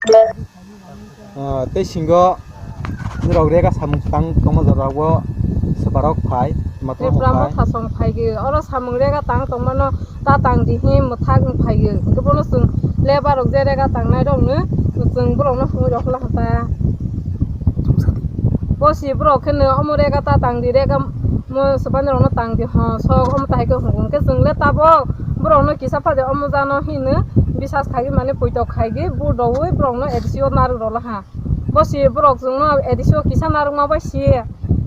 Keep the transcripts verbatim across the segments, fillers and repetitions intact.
Ah, tei singo norok rega samung tang tongma jora o swbarok phai, matwrwng Tripura phai. Motha song phaigwi, oro samung rega tang tongmano ta tang di hi mwthak wng phaigwi. Hwnkhe bono chwng lebar rok je rega tangnai rokno chwng borokno hwnwi rw kha ta. Bosi borok khe no omo rega ta tang di, rega mo swbani rokno tang di ho, sok omo ta hai khe hwngo. Hwnkhe chwng le tabok borokno kisa phade omo jano hino bisas khaigwi mane poito khaigwi bu doui borokno A D C o narwk rw laha. Bosi borok chwngno A D C o kisa narwkma bai si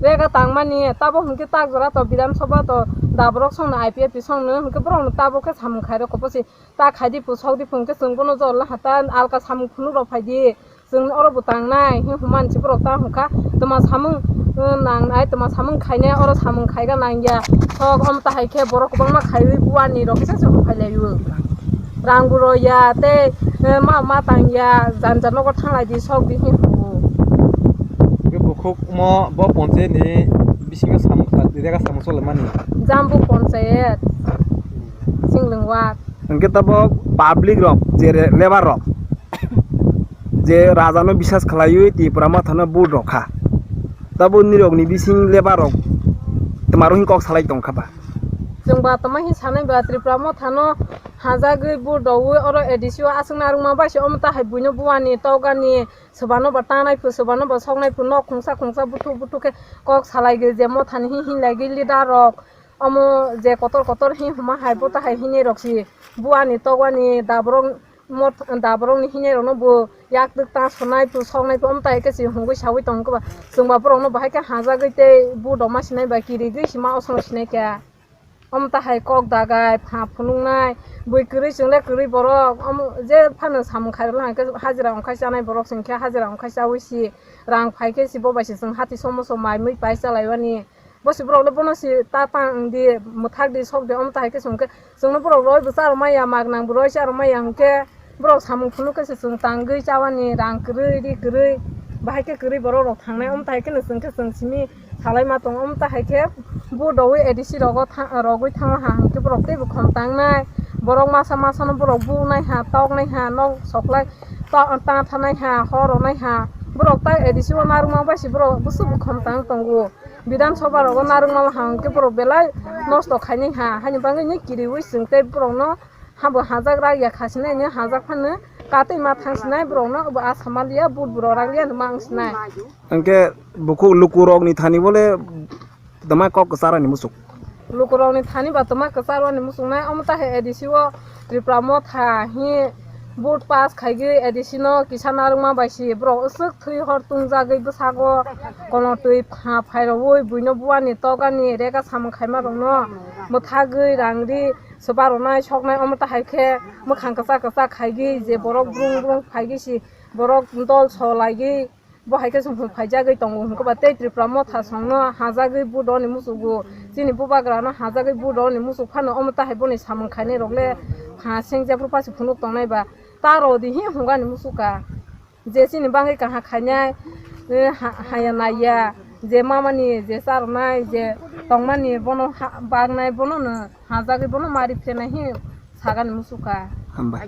rega tangmani, tabo hwnkhe tak jora to Bidhan Sabha to da borok songno I P F T songno hwnkhe borokno tabo khe samung khairokho bosi ta khaidi pu sokdi pu hwnkhe chwng bono jor laha ta alka samung phunuk rok phaidi chwng oro bo tangnai hi hwnmani si borok ta hwnkha tma samung, uh, nangnai tma samung khainai oro samung khaiga nangya sok omo ta hai khe borok kwbangma khaiwi buani rok kisa se hwnphai laio. Rang bo rw ya tei, eh, ma ma tang ya, janja nogo thanglai di sok di hi hwngo. Hwnkhe bukhuk omo bo ponchayat ni bisingo samung kha, rega samung chole mani. Jambu ponchayat, Singlwng ward. Hwnkhe tabok public rok je re-, lebar rok je raja no bisas khlaiwi Tipra Motha no vote rw kha, tabok nirok ni bising lebar rok twmaro hin kok salai tong kha ba? Chwng ba tama hin sanai ba Tripura Motha no hajagwi bu doui oro A D C o aswk narwkma bai se omo ta hai buino buani tokgani swbano ba tanai phu swbano ba soknai phu nok khungsa khungsa buthuk buthuk khe kok salai gwi je Mothani hin hin lai gwi leader rok omo je kotor kotor hin hwnma hai bo ta hai hinwi rok si buani tokgani da borok mot-, da borokni hinwi rokno bo yak twk ta sonai phu soknai phu omo ta hai khe si hungwi saui tong khe ba chwng ba borokno bahai khe hajagwi tei bu doma sinai ba kirigwi sima osong sinai khe. Omo ta hai kok dagai, pha phunuknai, bui kwrwi chwng le kwrwi borok, omo je phano samung khairokla hwnkhe hajira wngkhai chanai borok chwng khe hajira wngkhai chaui si rang phai khe si bo bai se chwng hati somo somo mai mui pai chalaiwani. Bo si borok le bono si ta tang di, mwthak di, sok di, omo ta hai khe chwng khe chwngno borok roi bo charwmaya, mak nang bo roi charwmaya hwnkhe borok samung phunuk khe se chwng tangwi chawani rang kwrwi, ri kwrwi, bahai khe kwrwi borok rok thangnai, omo ta hai kheno chwng khe chwng simi salai ma tongo. Omo ta hai khe bu doui A D C rogo tha-, rogwi thango ha hwnkhe borok teibo khom tangnai. Borok masa masa no borok bu nai ha, tok nai ha, nok soklai ta, ta thanai ha, hor ronai ha. Borok ta A D C o narwkma bai se borok bwswk bo khom tang tongo. Bidhan Sabha rogo narwkma ha hwnkhe borok belai nosto khainai ha. Haini bagwi ni kiriui chwng tei borokno habo hajak rak ya kha sinai ni hajak phano katwi ma thang sinai borokno bo asa ma liya but borok rak liya ma wng sinai. Hwnkhe bukhuk lukurokni thani bole tama kok kwcharani muchuk. Lukurokni thani ba tama kwcharwani muchungnai omo ta hai A D C o Tripura Motha hi vote pass khaigwi A D C no kisa narwkma bai si borok aswk thwi hor tungjagwi bwsago kono twi pha phairogwi buino buani tokani rega samung khaima rokno mwthagwi rang ri swba rwnai soknai omo ta hai khe mwkhang kwchak kwchak khaigwi je borok brung brung phaigwi si borok dol so laigwi bo hai khe chwng phaijagwi tongo hwnkhe ba tei Tripura Motha songno hajagwi vote rwni muchugo chini bubagrano hajagwi vote rwni muchuk phano omo ta hai boni samung khainai rok le pha seng jephru pasi phunuk tongnai ba ta rw di hi hwnkani muchukha. Je chini bagwi kaham khainai, eh, ha-, haya naiya, je mamani, je charwnai, je tongmani, bono ha-, baknai, bono no hajagwi, bono mari phenai hi sagani muchukha. Hambai.